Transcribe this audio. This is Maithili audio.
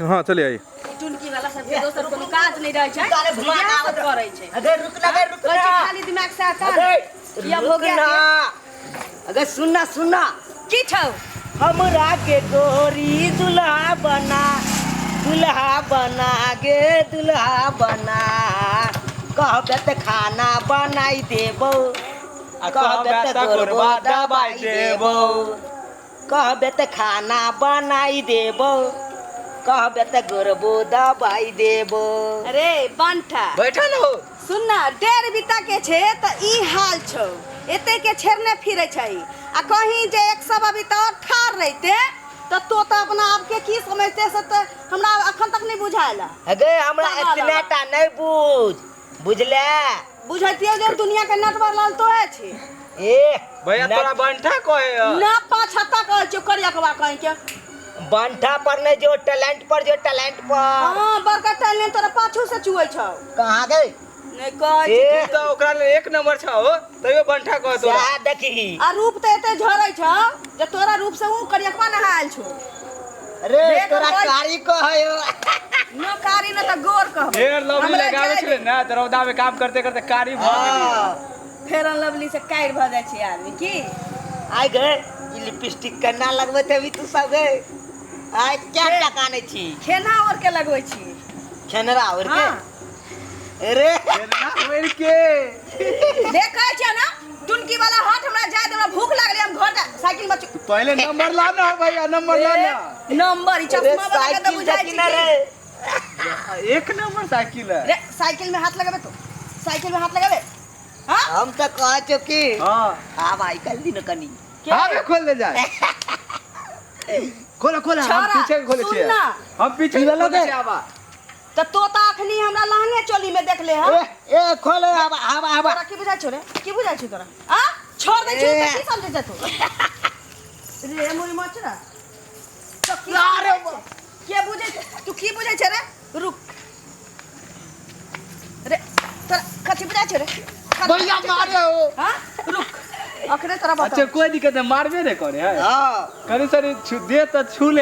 हाँ चलिए आइए। टुनकी वाला सबके दोसर कोनो काज नहि रहै छै। अरे घुमा इएह के सब आबऽ। करै छै। अरे रुक ना, अरे रुक कहै ना। छै खाली दिमाग से आसान अरे या रुक हो गया ना। अरे सुनना सुनना। की छौ? हमरा के गोरी दुल्हा बना, दुल्हा बना गे दुल्हा बना, कहबे त खाना बनाई देबौ, आ कहबे कहबे त त गोरबो गोरबा दबाई दबाई देबौ, देबौ। कहबे त खाना बनाई देबौ, कहबे त गोरबो दबाई देबौ। अरे बंठा बैठा न हो। सुन ना, 1.5 बीता के छे त ई हाल छौ, एते के छेड़ने फिरे छै, आ कहीं जे एक सवा बीता और ठार रहते त तो त अपना आप के की समझते से त हमरा अखन तक नहीं बुझायल। अगे हमरा सवाल इतने आबा। टा नहीं बुझ, बुझले? बुझतियो जे दुनिया के नटवर लाल तो है छे। ए भैया तोरा बंठा कहे ह। ना पाँच हत्ता कहै छौ करियकवा कहीं के। बंठा पर नहीं जो टैलेंट पर, जो टैलेंट पर। हाँ बड़का टैलेंट तोरा पाछू से चुए छौ। कहाँ गए? नहीं कहै ए, छी। तू तो ओकरा ले एक नंबर छौ, तैयो बंठा कहे तोरा। सएह देखी। आ रूप त एते झरै छौ जे तोरा रूप से ऊ करियकवा नहायल छौ। अरे देख तोरा कोइ- कारी कहै हो। न कारी न त गोर कहबै। ढेर लवली हमरा लगाबै जाय छलै दे। ना, त रौदा में काम करते करते कारी भऽ गेलै। हाँ। फेर लवली से कारी भऽ जाइ छै आदमी की। आइ गए ई लिपस्टिक केना लगबैत हेबी तू सब गए? आइ क्या टका नै छी? खेना और के लगबै छी। खेनरा और के? हाँ। अरे खेना और के। देखै छियै ना टुनकी वाला हट, हमरा जाय दे, हमरा भूख लागलै, हम घर जा साइकिल में पहले नंबर ला ना भैया, नंबर ला ना। नंबर ई अरे चश्मा वाला के त साइकिल बुझाइ देखी छै ना की। रे। एक नंबर साइकिल है। रे साइकिल में हाथ लगाबे तो, साइकिल में हाथ लगाबे। हाँ? हम तो कह चुकी। हाँ। आब आई कल दिन कनी। के? हाँ, बे, खोल दे जाए। खोला, खोला, हम छोरा, पीछे के खोले सुन छियै। ना। हम पीछे की के भेलो खोले गे? छियै आबा। त तो त अखनी हमरा लहंगे चोली में देख ले हँ। ए, ए, खोले, आबा, आबा, आबा। तोरा की बुझाइ छौ रे? की बुझाइ छौ तोरा? आ? छोड़ दै छियौ त की समझै छै तू? रे मुरी मचरा। तो की अरे समझै छै? के बुझै छै? तू की बुझै छै रे? रुक। रे, तोरा कथी बुझाइ छौ रे? कथी भैया बुझाइ छौ? मारे हो। हाँ? रुक। अखने तोरा अच्छा बताउ। कोई दिक्कत नहीं, मारबे नहीं करे है। हाँ। कनी सरी छू दे त छू ले।